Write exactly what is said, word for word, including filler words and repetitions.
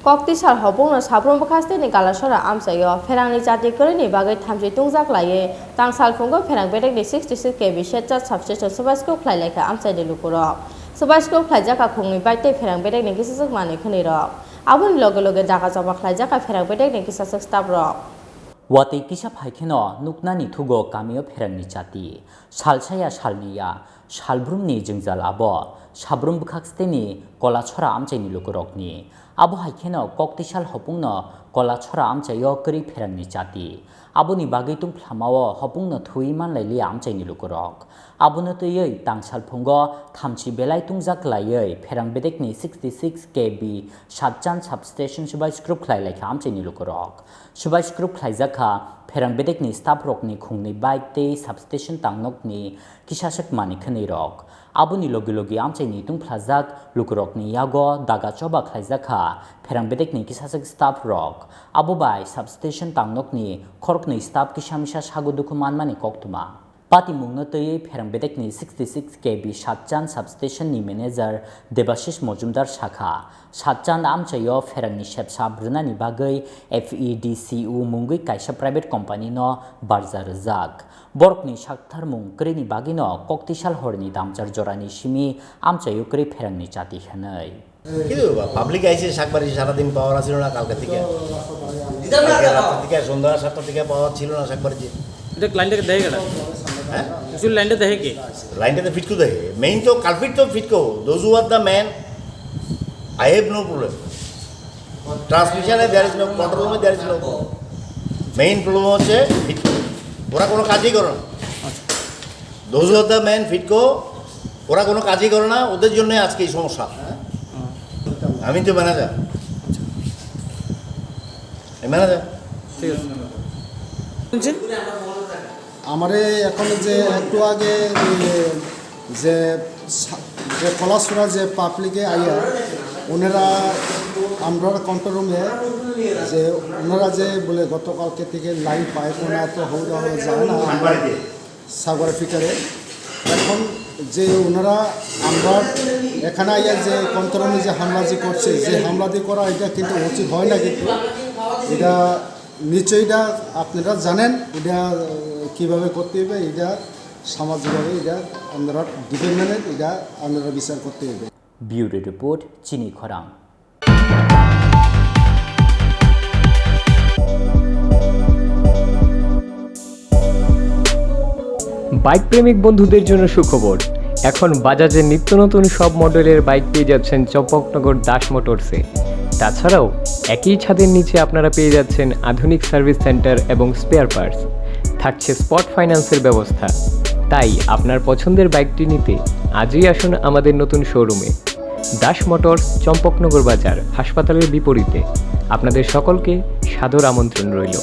Koktisal hopungno Sabrum bwkhasteni Kalasora amchaio pherangni chati kwrwini bagwi thamchi tungjak laiwi tangsalphungo pherang bedekni sixty six K V Setchan substation swbaiskuk khlai laikha amchaini lukurok. Swbaiskuk khlaijakha khungni bike tei pherang bedekni kisaswk manwi khwnwirok. Aboni loge loge daga choba khlaijakha pherang bedekni kisaswk staff rok. Watwi kisa phaikheno nuknani thugo kamio pherangni chati. Salsaya salniya, salbrumni jwngjal abo, Sabrum bwkhaksteni Kolasora amchaini lukurokni. Abo hai kheno Koktisal hopungno Kolasora amchaio kwrwi pherangni chati. Aboni bagwi tungphlamao hopungno thuwi manlailiya amchaini lukurok. Abono twiwi tangsalphungo thamchi belai tungjak laiwi pherang bedekni sixty six K V Setchan substation swbaiskuk khlai laikha amchaini lukurok. Swbaiskuk khlaijakha pherang bedekni staff rokni khungni bike tei substation tangnokni kisaswk manwi khwnwirok. Aboni logi logi amchaini tungphlajak lukurokni yago daga choba khlaijakha pherang bedekni kisaswk staff rok. Abo bai substation tangnokni khoroknwi staff kisa misa sago dukhu manmani koktwma. Patimungno twiwi pherang bedekni sixty six K V Setchan substation ni manager Debashish Mojumdar sakha, Setchan amchaio pherangni sepsap rwnani bagwi F E D C U mungwi kaisa private company no barja rwjak. Borokni saktharmung kwrwini bagwino Koktisal horni damchar jorani simi amchaio kwrwi pherangni chati hwnwi. কিন্তু পাব্লিক আইছে শাকবাড়ি সারাদিন পাওয়ার ছিল না কালকে থেকে। কালকে রাত্রে থেকে সন্ধ্যা সাতটা থেকে পাওয়ার ছিল না শাকবাড়িতে। এটা ক্লায়েন্টকে দেয় কেন? হ্যাঁ? অ্যাকচুয়ালি লাইনটা দেখে কে? লাইনটা তো ফিটকো দেখে। মেইন তো কালপ্রিট তো ফিটকো। Those who are the man, I have no problem. Transmission there is no, control room there is no problem. Main problem হচ্ছে ফিটকো। ওরা কোনো কাজই করে না। Those who are the man ফিটকো, ওরা কোনো কাজই করে না, ওদের জন্য আজকে এই সমস্যা। আমি তো ম্যানেজার। এই ম্যানেজার। ঠিক আছে। শুনছেন? আমারে এখন যে একটু আগে, এ, যে সা-, যে কলাসুরা যে পাবলিকে আইয়া, ওনারা আমরা কন্ট্রোল রুমে যে ওনারা যে বলে গতকালকে থেকে লাইন পাইপ না তো হৌরা হয়ে যায় না, আমরা সাগর ফিটারে। এখন যে ওনারা আমরা এখানে আইয়া যে কন্ট্রোল রুমে যে হামলা যে করছে, যে হামলা যে করা এটা কিন্তু উচিত হয় না, কিন্তু এটা নিশ্চয়ই এটা আপনারা জানেন, এটা, আহ, কিভাবে করতে হবে, এটা সামাজিকভাবে এটা আপনারা ডিপার্টমেন্টের এটা আপনারা বিচার করতে হবে। Bureau report, Chini Khorang. Bike প্রেমিক বন্ধুদের জন্য সুখবর। এখন বাজাজের নিত্য নতুন সব মডেলের বাইক পেয়ে যাচ্ছেন চম্পকনগর দাস মোটরসে। তাছাড়াও একই ছাদের নিচে আপনারা পেয়ে যাচ্ছেন আধুনিক সার্ভিস সেন্টার এবং স্পেয়ার পার্টস। থাকছে স্পট ফাইন্যান্সের ব্যবস্থা। তাই আপনার পছন্দের বাইকটি নিতে আজই আসুন আমাদের নতুন শোরুমে। দাস মোটরস, চম্পকনগর বাজার, হাসপাতালের বিপরীতে। আপনাদের সকলকে সাদর আমন্ত্রণ রইল।